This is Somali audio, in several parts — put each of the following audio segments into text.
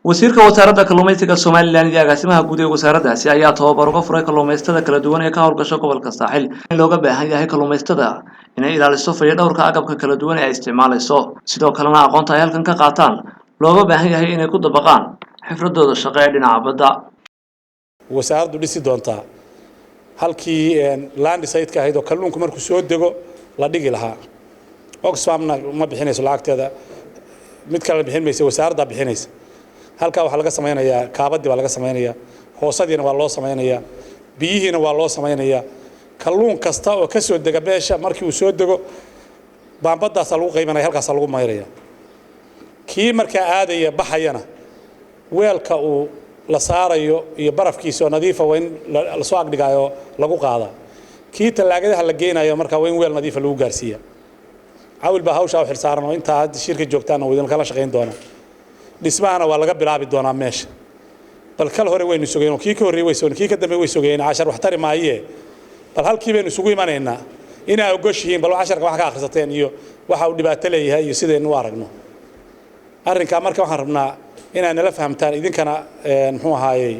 Wasiirka Wasaaradda Kalluumaysiga Somaliland iyo agaasimaha guud ee wasaaraddaasi ayaa tababar uga furay kalluumaysatada kala duwan ee ka howlgasha gobolka Saaxil in looga baahan yahay kalluumaysatada inay ilaaliso fayadhowrka agabka kala duwan ee ay isticmaalayso, sidoo kalena aqoonta ay halkan ka qaataan looga baahan yahay inay ku dabaqaan xirfadooda shaqo ee dhinaca badda. Wasaaraddu dhisi doontaa halkii landing site-ka ahayd oo kalluunku markuu soo dego la dhigi lahaa. Oxfamna ma bixinayso lacagteeda, mid kale bixin maysa, wasaaraddaa bixinaysa. Halkaa waxaa laga samaynayaa kaabadii baa laga samaynayaa, hoosadiina waa loo samaynayaa, biyihiina waa loo samaynayaa. Kalluun kasta oo ka soo dega meesha, markii uu soo dego baambadaasaa lagu qaybanaya, halkaasaa lagu mayraya. Kii markaa aadaya baxayana, weelka uu la saarayo iyo barafkiisa oo nadiifa waa in lasoo agdhigaayo lagu qaadaa. Kii tallaagadaha la geynayo markaa waa in weel nadiifa lagu gaarsiiya. Cawil baa hawshaa u xilsaaran oo intaa hadda shirka joogtaana uu idinkala shaqayn doonaa. Dhismahana waa laga bilaabi doonaa meesha. Bal kal hore waynu sugeen oo kii ka horreeyey way sugeen, kii ka dambe way sugeen. Cashar wax tari maayee, bal halkii baynu isugu imanaynaa inaa ogoshihiin bal casharka wax ka akhrisateen iyo waxa uu dhibaato leeyahay iyo sidaynu u aragno arrinkaa. Marka waxaan rabnaa inaad nala fahamtaan idinkana, muxuu ahaayey,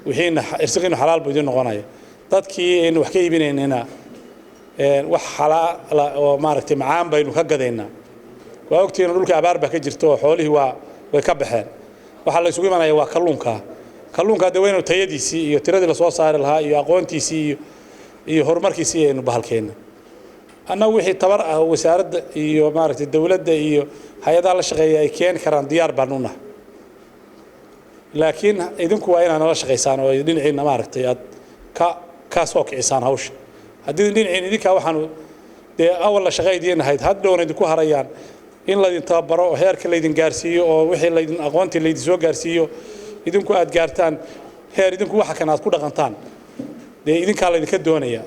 wixiina irsiqiinu xalaal buu idin noqonaya. Dadkii aynu wax ka iibinaynayna wax xalaala oo maaragtay macaan baynu ka gadaynaa. Waa ogtihiin dhulka abaar baa ka jirta oo xoolihii waa way ka baxeen. Waxaa la isugu imanaya waa kalluunka. Kalluunka dee waynu tayadiisii iyo tiradii lasoo saari lahaa iyo aqoontiisii iyo horumarkiisii aynu bahalkeenna. Annagu wixii tabar ah wasaaradda iyo maaragtay dowladda iyo hay-adaha la shaqeeya ay keeni karaan diyaar baan u nahay, laakiin idinku waa inaad nala shaqaysaan oo dhinaciinna maaragtay aad ka soo kicisaan hawsha. Haddii dhinaciin idinkaa waxaanu dee awal la shaqa idiin ahayd, hadhowna idinku harayaan in laydin tababaro oo heerka laydin gaarsiiyo oo wixii laydin aqoontii laydin soo gaarsiiyo, idinku aad gaartaan heer idinku waxa kan aad ku dhaqantaan, dee idinkaa laydinka doonaya.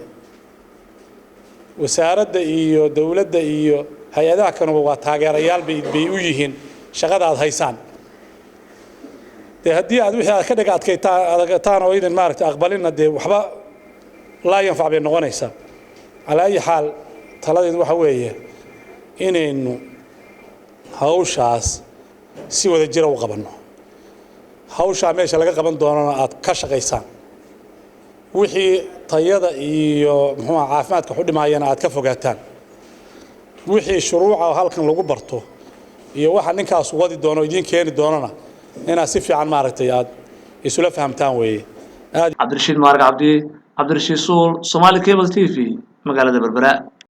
Wasaaradda iyo dowladda iyo hay-adaha kanuba waa taageerayaal bay u yihiin shaqada aad haysaan. Dee haddii aad wixii aad ka dhega adkaytaan adagtaan oo idin maaragtay aqbalinna, dee waxba laa yanfac bay noqonaysaa. Calaa ayi xaal, taladeedu waxa weeye inaynu hawshaas si wada jira u qabanno. Hawshaa meesha laga qaban doonana aad ka shaqaysaan, wixii tayada iyo muxuuha caafimaadka xudhimaayana aad ka fogaataan, wixii shuruuca oo halkan lagu barto iyo waxa ninkaas wadi doono idiin keeni doonana inaad si fiican maaragtay aad isula fahamtaan weeye. Cabdirashiid Maarag Cabdi, Cabdirashiid Suul, Somali Cable TV, magaalada Berbera.